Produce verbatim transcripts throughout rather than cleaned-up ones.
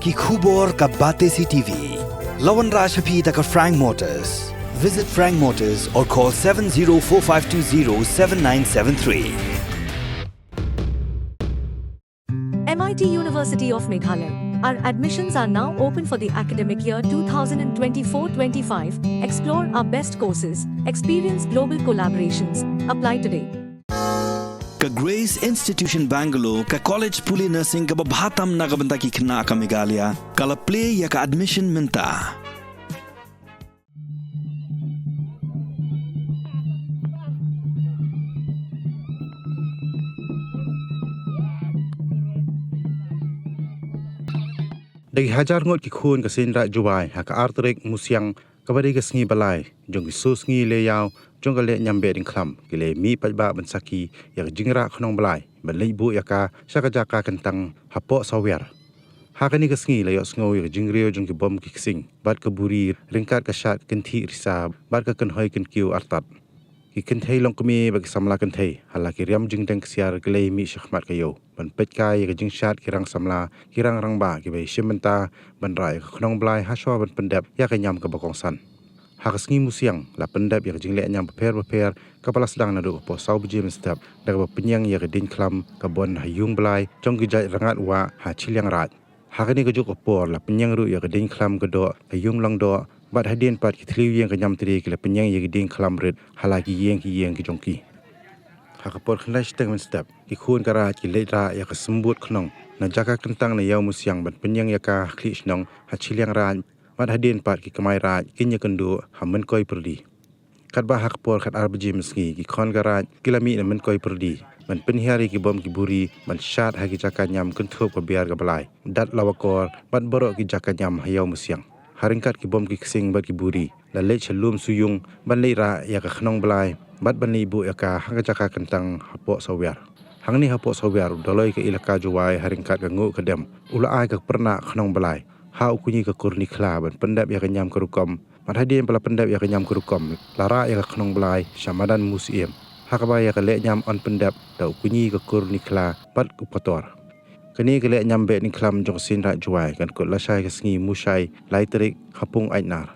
Ki khubor ka Batesi T V. La wanrah sha phi da ka Frank Motors. Visit Frank Motors or call seven zero four five two zero seven nine seven three. M I T University of Meghalaya. Our admissions are now open for the academic year two thousand twenty-four twenty-five. Explore our best courses, experience global collaborations. Apply today. Ka Grace Institution Bangalore, ka college pule nursing kaba bha tam na ka bynta ki khynnah ka Meghalaya, ka la plie ïa ka admission mynta. Da ki hajar ngut ki khun ka Seiñ Raij Jowai ha ka ar tarik Musiang, kaba dei ka sngi ba lai jong ki soo sngi leh ïaw jong ka leh ñiam beh diengkhlam, ki la mih paidbah ban sakhi ïa ka jingrah khnong blai ban leit buh ïa ka sha ka jaka kyntang hapoh Sawiar. Ha kane ka sngi la ïohsngew ïa ka jingriew jong ki bom ki ksing bad ka buri ryngkat ka shad kynthih risa bad ka kynhoi kynkiew artat. Ki kynthei longkmie bad ki samla kynthei ha la ki riam jingdeng ksiar ki la mih shakhmat ka ïew ban peit kai ïa ka jingshad ki rang samla, ki rang rangbah kiba shim bynta ban rah ïa ka khnong blai hashwa ban pyndep ïa ka ñiam kaba kongsan. Ha ka sngi Musiang la pyndep ïa ka jingleh ñiam bapher bapher kaba la sdang naduh hapoh saw baje mynstep, da kaba pynïeng ïa ka diengkhlam ka bun ha ïung blai jong ki jait rangat wah ha Chilliangraij. Ha kane ka juk ka por la pynïeng ruh ïa ka diengkhlam ka doh ha ïung Langdoh, bad hadien pat ki thliew ïing ka ñiamtre ki la pynïeng ïa ka diengkhlam rit ha la ki ïing ki ïing ki jong ki. Ha ka por khyndai shiteng mynstep, ki khun ka raij ki leit rah ïa ka symbud khnong na jaka kyntang na ïew Musiang ban pynïeng ïa ka ha khlieh shnong ha Chilliangraij, bad hadien pat ki kmai raij kin ïakynduh ha Mynkoi Pyrdi. Katba ha ka por khatar baje mynsngi ki khun ka raij ki la mih na Mynkoi Pyrdi ban pynhiar ïa ki bom ki buri ban shad ha ki jaka ñiam kynthup ka Biar ka Blai, Dad Lawakor bad baroh ki jaka ñiam ha ïew Musiang. Ha ryngkat ki bom ki ksing bad ki buri la leit sha lum Swiung ban leit rah ïa ka khnong blai bad ban leit buh ïa ka ha ka jaka kyntang hapoh Sawiar. Hangne hapoh Sawiar u Dolloi ka Elaka Jowai ha ryngkat ka Nguh ka Dem u la ai ka pyrnah khnong blai ha u Kñi ka Kurni Khla ban pyndep ïa ka ñiam ka rukom. Bad hadien ba la pyndep ïa ka ñiam ka rukom, la rah ïa ka khnong blai sha madan Museum, ha kaba ïa ka leh ñiam yn pyndep da u Kñi ka Kurni Khla bad u Pator. Kane ka leh ñiam beh diengkhlam jong ka Seiñ Raij Jowai kan kut lashai ka sngi Mushai, lai tarik ha Pung Aitnar.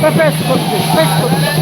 Pepes, pepes, pepes.